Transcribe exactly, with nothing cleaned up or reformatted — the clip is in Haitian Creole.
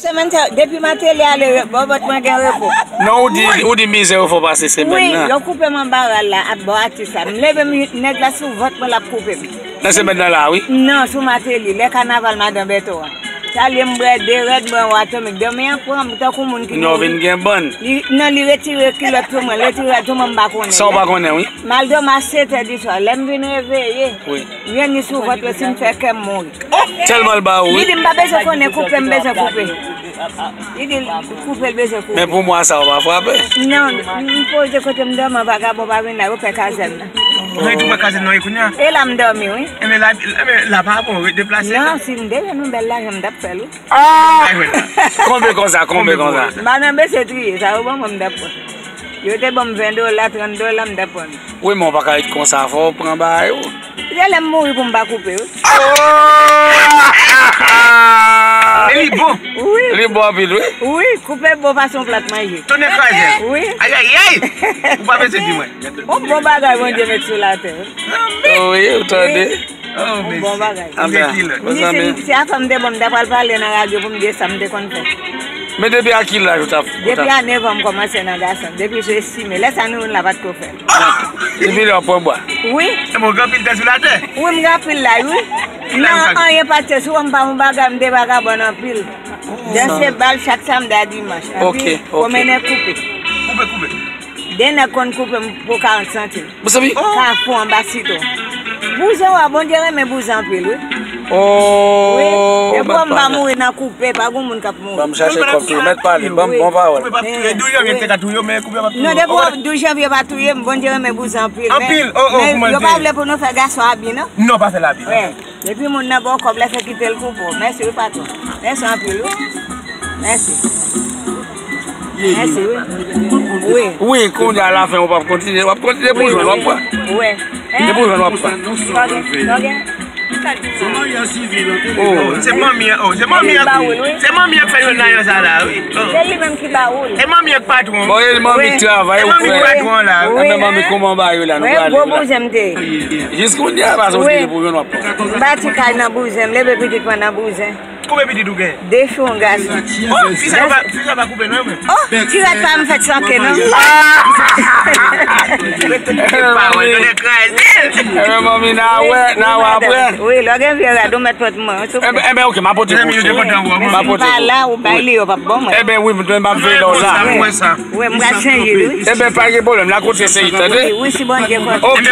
Semèn sa, depi Mateli ale, bò vant mwen gen repo. Non, ou di, ou di mizè yo fè w pase semèn nan. Wi, yo koupe m anba ral la, ap bò atis la. M leve m, nèg la sou vant mwen, l ap koupe m. Nan semèn nan la, wi. Non, sou Mateli, lè kanaval Madan Bèto a. Salye m brède, rèd mwen, w atomik. Dòmi an pran m tankou moun ki mouri. Non, vin gen bann. Li, non, li retire kilòt sou mwen, retire rèd sou mwen, m pa konnen. Sa w pa konnen, wi. M al dòmi a sèt è di swa, lè m vin reveye. Wi. Jwenn li sou vant mwen, si m fè kè m mouri. Tèlman l ba ou, wi. Li di m pa bezwen konnen koupe, m bezwen koupe. Li di koupe, l bezwen koupe. Men pou mwa sa, ou pa frape. Non, m poze kote m dòmi, vagabon pa vin la, yo fè kazèn nan. Ou fè koupe kazèn nan, wi, kounye a? E la m dòmi, wi. Enben la, enben la pa bon, wi, deplase. Non, si m te jwenn yon bèl lajan, m t ap fè l, wi. Ah! Konbe konsa, konbe konsa. M pa nan bese triye, sa yo ban mwen, m t ap pran. Yo te ban m ven dola, trant dola, m t ap pran. Wi, men w pa ka ret konsa, fò w pran bagay ou. Se lè m mouri pou m pa koupe, wi. E li bon. Wi. Li bon anpil, wi. Wi, koupe bon pase yon plat manje. Tonnè kraze. Wi. Ayayay! Ou pa bezwen di mwen. Yon bon bagay Bondye met sou latè. Wi, ou tande. Oh, bon bagay. Anben, mezanmi. Si afè m te bon, m ta pral pale nan radyo pou m di e sa m te konn fè. Men depi a ki laj ou t ap. Depi a nèvan m kòmanse nan gason. Depi sou estime. Lè sa nou youn la pa t ko fè l. Depi lè w ap pran bwa. Wi. Enben w gen anpil tè sou latè. Wi, m gen anpil laj, wi. Nan anyen pa t se sou wè m pa yon bagay, m te vagabon anpil. Danse bal chak samdi a dimanch. Anpi pwomennen koupe. Koupe, koupe. De nèg konn koupe m pou karant santim. Mezanmi. Kafou anba siton. Bouzen w a, Bondye renmen bouzen anpil, wi. Oh, wi. Depi w m pa mouri nan koupe, pa gon moun k ap mouri. Ban m chache kòb tou. Mèt pale, ban m bon pawòl. Koupe p ap touye. Douz janvye m te ka touye w, men koupe p ap touye w. Non, depi w ap douz janvye pa touye m, Bondye renmen bouzen anpil. Anpil, oh, oh, kouman l te ye? Men yo pa vle pou nou fè gason abi, non. Non, pa fè l abi. Depi moun nan ba w kòb la, fè kite l koupe w. Mèsi wi patwon. Mèsi anpil wi. Mèsi. Mèsi wi. Wi. Wi, kounye a lafen ou p ap kontinye, w ap kontinye pou jwenn w ap pran. Wi. Depi w jwenn w ap pran. Ok. Ok. Oh, se manmi an, oh, se manmi an, se manmi an k fè jwenn lajan sa la wi. Se li menm ki ba ou l. E manmi an k patwon. Bon, e manmi k travay, ou frè. Patwon la. Wi. Enben manmi, kouman w ba yo la, nou prale la. Gwo bouzen m te ye. Jis kounye a, pa sa w te ye pou jwenn w ap pran. M bati kay nan bouzen, m leve pitit mwen nan bouzen. Konbyen pitit ou gen? De fi, yon gason. Oh, fi sa pa, fi sa pa koupe non, men. Oh, ti rad pa m fèt san ke non. Enben manmi, n a wè, n a wè apre. Wi, lè w gen vye rad, ou mèt pot mwen. Enben, enben, oke, m a pote pou ou. M a pote pou ou. M pa la, ou bay li, yo p ap ban mwen. Enben, wi, m ap veye lè w la. Wi, m pral chanje li, wi. Enben, pa gen pwoblèm, la kote se li, tande? Wi, si Bondye kontan. Oke,